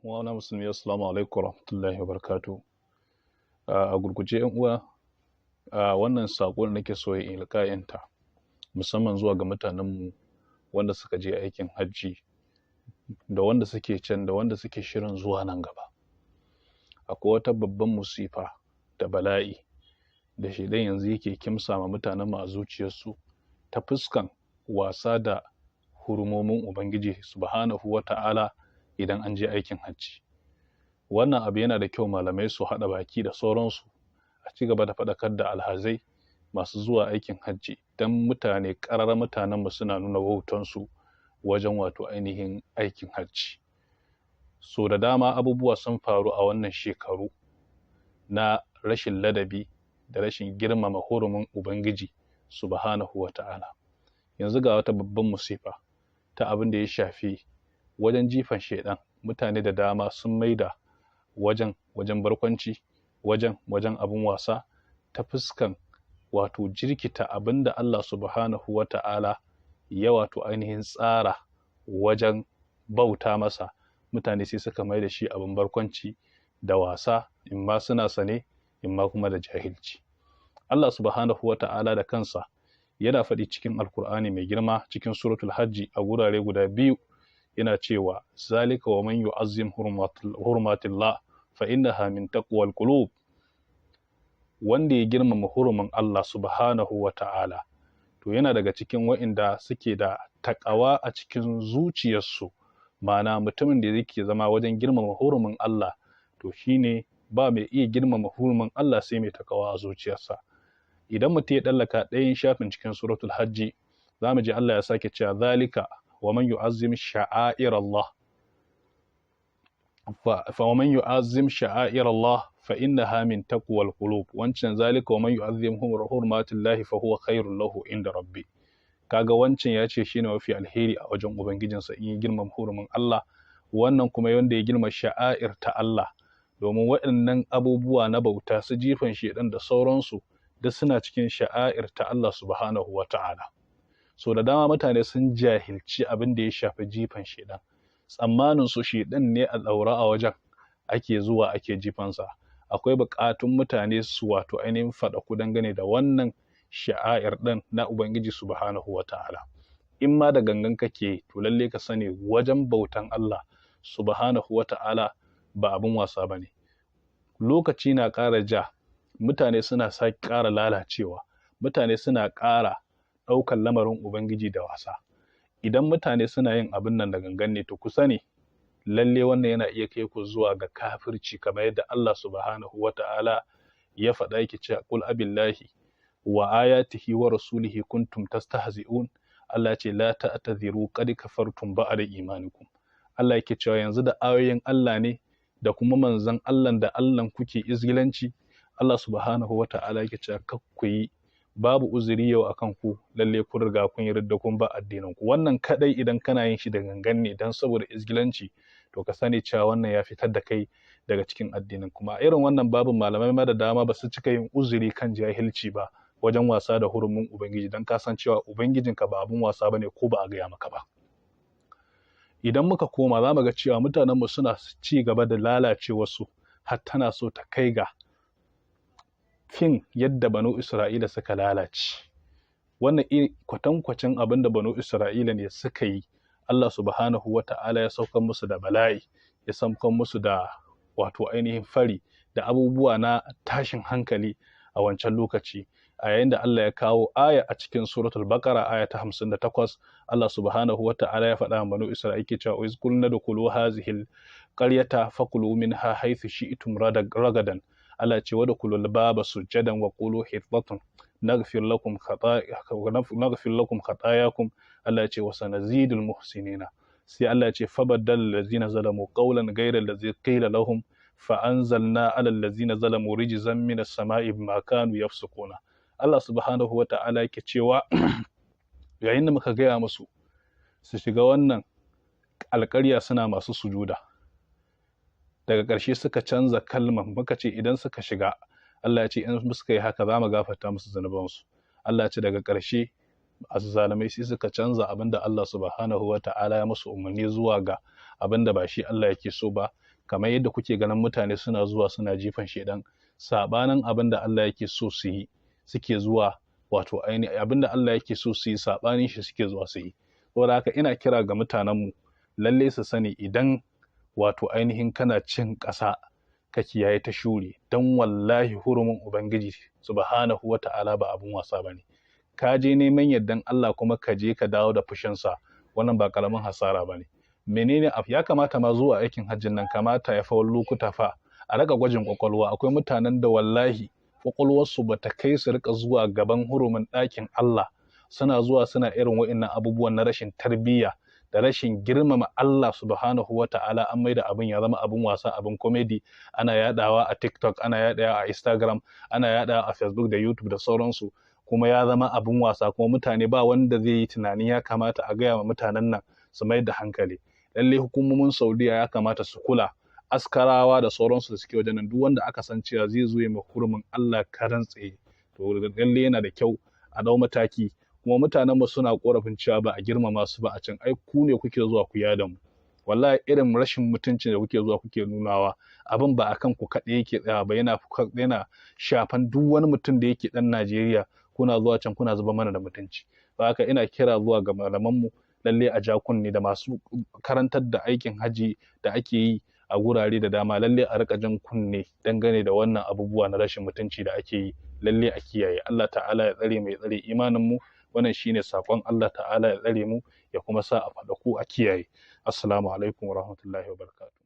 Uwana musulmi, assalamu alaikum warahmatullahi wabarakatuh. A gurguje, yan uwa, wannan saƙo da nake so in ilka'inta musamman zuwa ga mutanenmu wanda suka je aikin hajji, da wanda suke can, da wanda suke shirin zuwa nan gaba. Akwai wata babban musifa da bala'i da shaidan yanzu yake kimsa ma mutanenmu a zuciyarsu ta fuskan wasa da hurumomin Ubangiji subhanahu wa ta'ala idan an je aikin hajji. Wannan abu yana da kyau malamai su haɗa baki da sauransu a ci gaba da faɗakar da alhazai masu zuwa aikin hajji, don mutane ƙarar mutanenmu suna nuna wautansu wajen wato ainihin aikin hajji. So da dama abubuwa sun faru a wannan shekaru na rashin ladabi da rashin girmama hurumin Ubangiji subhanahu wa ta'ala. Yanzu ga wata babban musifa ta abin da ya shafi wajen jifan shaidan. Mutane da dama sun maida wajen barkwanci, wajen abin wasa, ta fuskan wato jirkita abin da Allah subhanahu wa ta'ala ya wato ainihin tsara wajen bauta masa. Mutane sai suka mai da shi abin barkwanci da wasa, in ma suna sane, in ma kuma da jahilci. Allah subhanahu wa ta'ala da kansa yana faɗi cikin Alkur'ani mai girma, cikin Suratul Hajji, a gurare guda biyu, yana cewa: "Zalika wa man yu'azzim hurumatillah fa innaha min taqwal qulub." Wanda ya girmama hurumin Allah subhanahu wa ta'ala, to yana daga cikin wa'inda suke da taƙawa a cikin zuciyarsu. Ma'ana, mutumin da yake zama wajen girmama hurumin Allah, to shine ba mai iya girmama hurumin Allah sai mai taƙawa a zuciyarsa. Idan mutum ya ɗallaka ɗayan shafin cikin Suratul Hajji, za mu ji Allah ya sake cewa: "Zalika wa man yu'azzim sha'air Allah fa wa man yu'azzim sha'air Allah fa innaha min taqwal qulub." Wancan "Zalika wa man yu'azzim hurumatillahi fa huwa khairul lahu inda rabbi". Kaga wancan ya ce shine mafi alheri a wajen ubangijinsa in ya girmama hurumin Allah. Wannan kuma wanda ya girma sha'air ta Allah, domin waɗannan abubuwa na bauta, su jifan shedan da sauransu, duk suna cikin sha'air ta Allah subhanahu wa ta'ala. So da dama mutane sun jahilci abin da ya shafi jifan shedan. Tsammanin su shedan ne a ɗaura a wajen ake zuwa ake jifansa. Akwai buƙatun mutane su wato ainihin faɗaku dangane da wannan sha'air ɗin na Ubangiji subhanahu wa ta'ala. In ma da gangan kake, to lalle ka sani wajen bautan Allah subhanahu wa ta'ala ba abin wasa ba ne. Lokaci na ƙara ja, mutane suna sake ƙara lalacewa, mutane suna ƙara ɗaukan lamarin Ubangiji da wasa. Idan mutane suna yin abin nan da gangan ne, to ku sani lalle wannan yana iya kai ku zuwa ga kafirci, kamar yadda Allah subhanahu wa ta'ala ya faɗa, yake cewa: "Qul abillahi wa ayatihi wa rasulihi kuntum tastahzi'un." Allah ce: "La ta'tadhiru, qad kafartum ba'da imanikum." Allah yake cewa yanzu da ayoyin Allah ne da kuma manzon Allah da Allah kuke izgilanci. Allah subhanahu wa ta'ala yake cewa kar ku yi, babu uzuri yau akan ku, lalle kun riga kun yi ridda, kun ba addinin ku. Wannan kadai idan kana yin shi da gangan ne dan saboda izgilanci, to ka sani cewa wannan ya fitar da kai daga cikin addinin. Kuma irin wannan babin, malamai ma da dama ba su cika yin uzuri kan jahilci ba wajen wasa da hurumin Ubangiji, dan ka san cewa ubangijinka ba abun wasa bane, ko ba a gaya maka ba. Idan muka koma, za mu ga cewa mutanenmu suna ci gaba da lalacewarsu, har tana so ta kai ga fin yadda Banu Isra'ila suka lalace. Wannan kwatankwacin abin da Banu Isra'ila ne suka yi, Allah subhanahu wa ta'ala ya saukar musu da bala'i, ya saukar musu da wato ainihin fari da abubuwa na tashin hankali a wancan lokaci. A yayin da Allah ya kawo aya a cikin Suratul Baqara, aya ta 58, Allah subhanahu wa ta'ala ya faɗa Banu Isra'ila ke cewa: "Iz qulna dukhulu hazihil qaryata fakulu minha haythu shi'tum ragadan." Allah ce: "Wa dukhulul baba sujadan wa qulu hittatun naghfir lakum khatayakum." Allah ce: "Wa sanazidul muhsinina." Sai Allah ce: "Fabaddal allazina zalamu qawlan ghayra allazi qila lahum fa anzalna ala allazina zalamu rijzan minas sama'i bima kanu yafsukuna." Allah subhanahu wa ta'ala yake cewa yayin da muka gaya musu su shiga wannan alƙarya suna masu sujuda, daga ƙarshe suka canza kalman. Muka ce idan suka shiga, Allah ya ce in suka yi haka za mu gafarta musu zunubansu. Allah ya ce daga ƙarshe azzalumai sai suka canza abin da Allah subhanahu wa ta'ala ya musu umarni zuwa ga abin da ba shi Allah yake so ba. Kamar yadda kuke ganin mutane suna zuwa suna jifan shedan, sabanin abin da Allah yake so su yi suke zuwa, wato ainihin abin da Allah yake so su yi sabanin shi suke zuwa su yi. Saboda haka ina kira ga mutanenmu lalle su sani, idan wato ainihin kana cin ƙasa ka kiyaye ta shure, don wallahi hurumin Ubangiji subhanahu wa ta'ala ba abun wasa ba ne. Ka je neman yardan Allah kuma ka je ka dawo da fushinsa, wannan ba karamin hasara ba ne. Menene ya kamata ma zuwa aikin hajjin nan kamata ya fa lokuta fa a raka gwajin kwakwalwa. Akwai mutanen da wallahi kwakwalwarsu ba ta kai su rika zuwa gaban hurumin ɗakin Allah suna zuwa suna irin wa'innan abubuwan na rashin tarbiyya da rashin girmama Allah subhanahu wa ta'ala. An maida abin ya zama abin wasa, abin komedi, ana yadawa a TikTok, ana yadawa a Instagram, ana yadawa a Facebook da YouTube da sauransu, kuma ya zama abin wasa. Kuma mutane ba wanda zai yi tunanin ya kamata a gaya wa mutanen nan su mai da hankali. Lalle hukumomin Saudiya ya kamata su kula, askarawa da sauransu da suke wajen nan, duk wanda aka san cewa zai zo ya mai hurumin Allah karan tsaye, to lalle yana da kyau a dau mataki. Kuma mutanen mu suna korafin cewa ba a girmama su ba a can. Ai ku ne kuke zuwa ku yada mu, wallahi irin rashin mutuncin da kuke zuwa kuke nunawa, abin ba akan ku kaɗai yake tsaya ba, yana shafan duk wani mutum da yake ɗan Najeriya. Kuna zuwa can kuna zuba mana da mutunci. Ba haka ina kira zuwa ga malaman mu, lalle a ja kunne da masu karantar da aikin haji da ake yi a gurare da dama, lalle a rika jan kunne dangane da wannan abubuwa na rashin mutunci da ake yi, lalle a kiyaye. Allah ta'ala ya tsare mu, ya tsare imanin mu. Wannan shine sakon. Allah ta'ala ya tsare mu ya kuma sa a faɗaku a kiyaye. Assalamu alaikum wa rahmatullahi wa barakatuh.